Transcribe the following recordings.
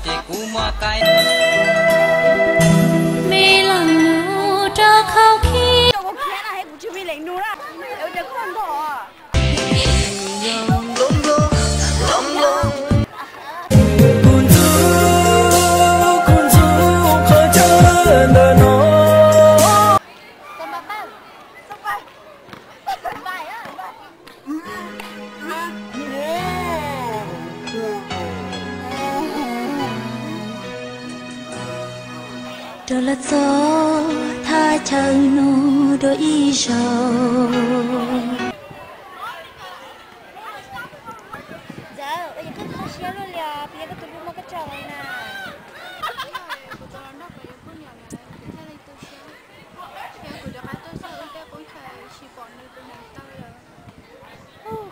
Ces kuv muab qaib me los mus rau khau khi. Kuv khiav na, kuv tsis muaj leej nus na, ua cas koj nto? Kuv ntxub, kuv ntxub qhov chaw ntawm no. Rov los txog thaj chaw no dua ib zaug. Ntxawm, ua cas koj tu siab luaj li os? Puas yog koj tus hlub muab koj tso li na?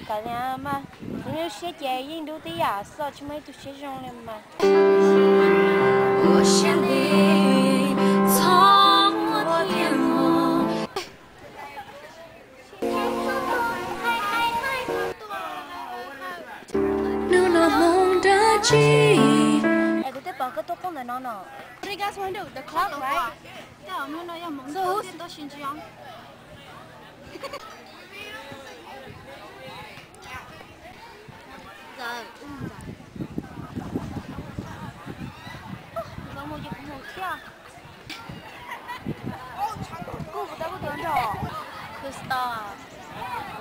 Kav liam mas, kuv nyuaj siab ces yeej dub tib yam xwb, tsis muaj ib tug siab zoo li mas. Hnub no hmoov dab tsi? Es kuv twb pom koj tuaj qub ntawm no no. Kuv tab kuv tuav nrog Crystal.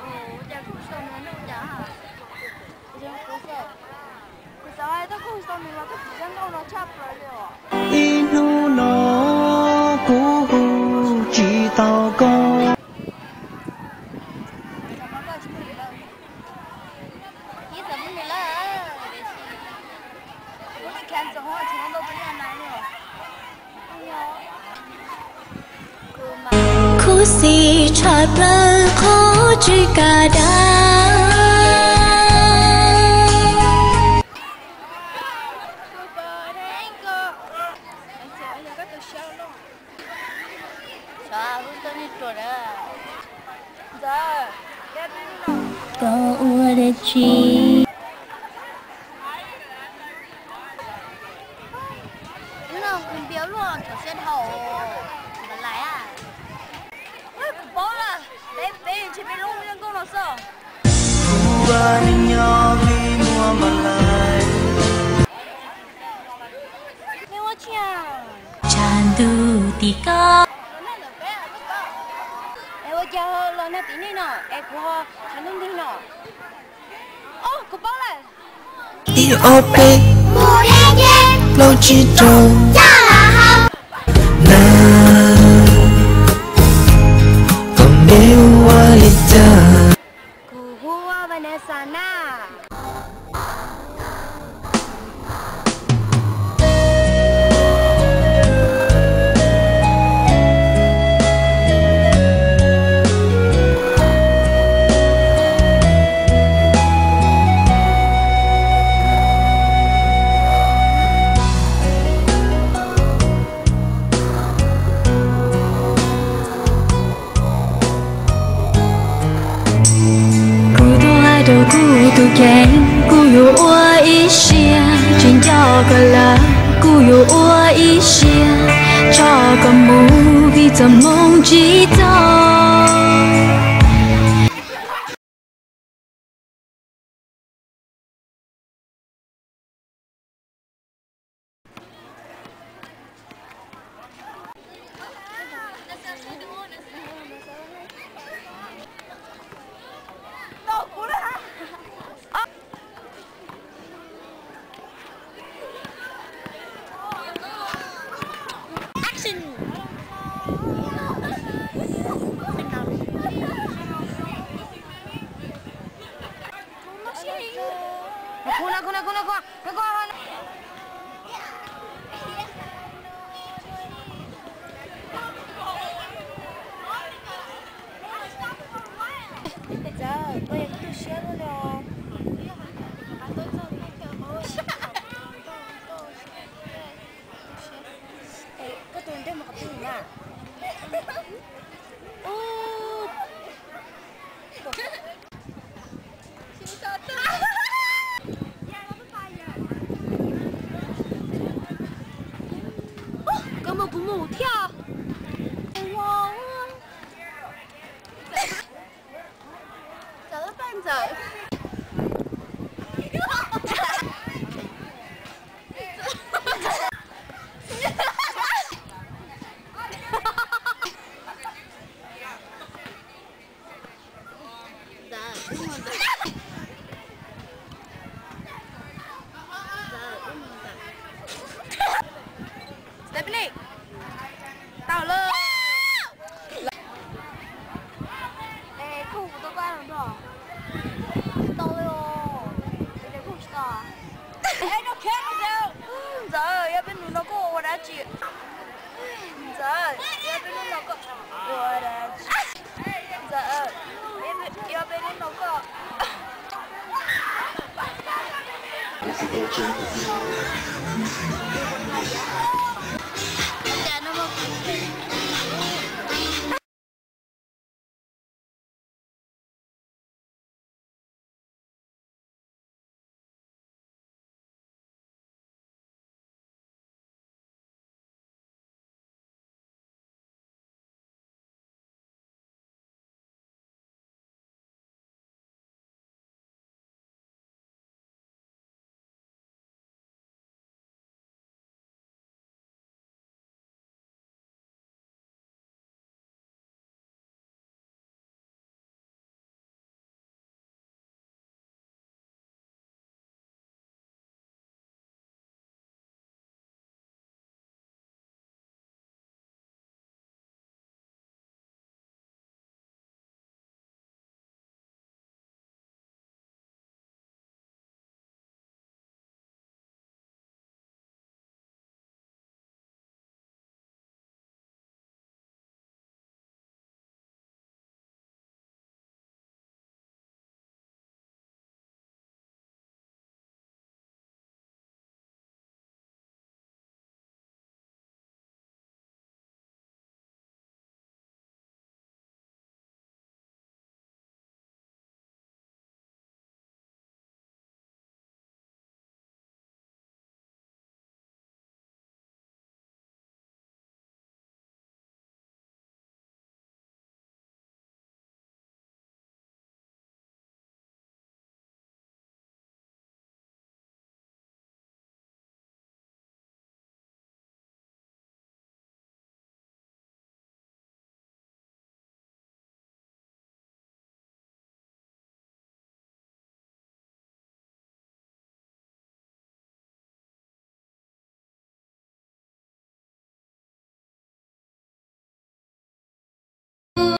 Ua cas Crystal nws hnub cas? Kuv xav kuv xav tab kuv Crystal nws los tab kuv cab nkauj no tshaj plaws li os. Ib hnub no kuv hu tsis tau koj. Khuv xim tshaj plaws qhov tsis kam dag. Koj ua dab tsi? Kuv paub lawm, peb peb tsis peb lub zoo nkauj no xwb. Tshav ntuj tim koj. Es ua cas los nag tim nej no es kuv ho tshav ntuj ntig no? Kuv paub lawm. Ib ob peb, plaub tsib rau, na, kom neb ua li cas. Kuv hu ua Vanessa na. Kuv tuaj hais rau kuv tus kheej, kuv yuav ua ib siab, tsis nco koj lawm, kuv yuav ua ib siab, tso koj mus vim txoj hmoov tsis txog. Action. Txawm koj yog koj tu siab luaj li os. Koj tus nrog mus qhov twg na? Ub. Mus thiab. Ntxawm, Ntxawm. Ntxawm, wb mus ntxawm. Ntxawm, wb mus ntxawm. Stephanie, tau lawm. Es koj mus tau koj nrog? Tsis tau li os. Es koj tsis tau? Es no khiav no. Ntxawm, yog peb hnub no koj ua dab tsi? Ntxawm, yog peb hnub no koj ua dab tsi? Ntxawm, yog peb hnub no koj